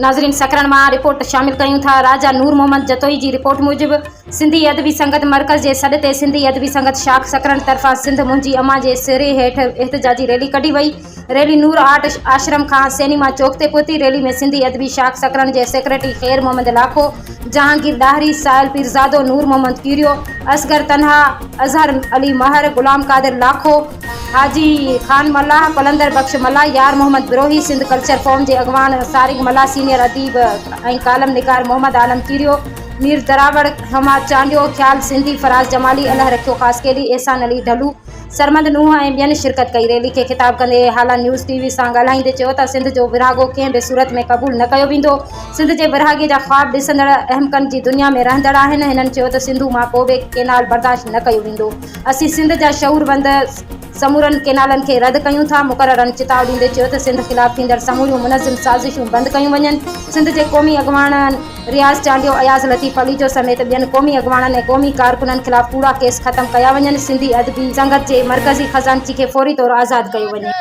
ناظرين سڪرنڊ مان رپورٽ شامل ڪيون ٿا راجا نور محمد جتوئي جي رپورٽ موجب سنڌي ادبي سنگت مرڪز جي سڏ تي سنڌي ادبي سنگت شاخ سڪرنڊ طرفان سنڌ منهنجي امان جي سري هيٺ احتجاجي ريلي ڪڍي وئي ريلي نور آرٽ آشرم کان سينيما چوڪ تي پهتي ريلي ۾ سنڌي ادبي شاخ سڪرنڊ جي سيڪريٽري خير محمد لاکو جهانگير ڏاهري، سائل پيرزادو، نور محمد ڪيريو، اصغر تنها، اظهر علي مهر، غلام قادر لاکو، حاجي خان ملاح، قلندر بخش ملاح، يار محمد بروهي، سنڌ ڪلچر فورم جي اڳواڻ سارنگ ملاح، سينيئر اديب ۽ ڪالم نگار محمد عالم ڪيريو، مير دراوڙ، حماد چانڊيو، خيال سنڌي، فراز جمالي، الهه رکيو خاصخيلي، احسان علي ڍلو، سرمد نوح ۽ ٻين شرڪت ڪئي. ريلي کي خطاب ڪندي هالا نيوز ٽي وي سان ڳالهائيندي چيو ته سنڌ جو ورهاڳو ڪنهن به صورت ۾ قبول نه ڪيو ويندو، سنڌ جي ورهاڳي جا خواب ڏسندڙ احمقن جي دنيا ۾ رهندڙ آهن، هنن چيو ته سنڌو مان ڪو به ڪينال برداشت نه ڪيو ويندو، اسين سنڌ جا شعوروند سمورن ڪينالن کي رد ڪيون ٿا، مقررن چتاء ڏيندي چيو ته سنڌ خلاف ٿيندڙ سموريون منظم سازشون بند ڪيون وڃن، سنڌ جي قومي اڳواڻن رياض چانڊيو، اياز لطيف پليجو سميت ٻين قومي اڳواڻن ۽ قومي ڪارڪنن خلاف ڪوڙا ڪيس ختم ڪيا وڃن، سنڌي ادبي سنگت جي مرڪزي خزانچي کي فوري طور آزاد ڪيو وڃي.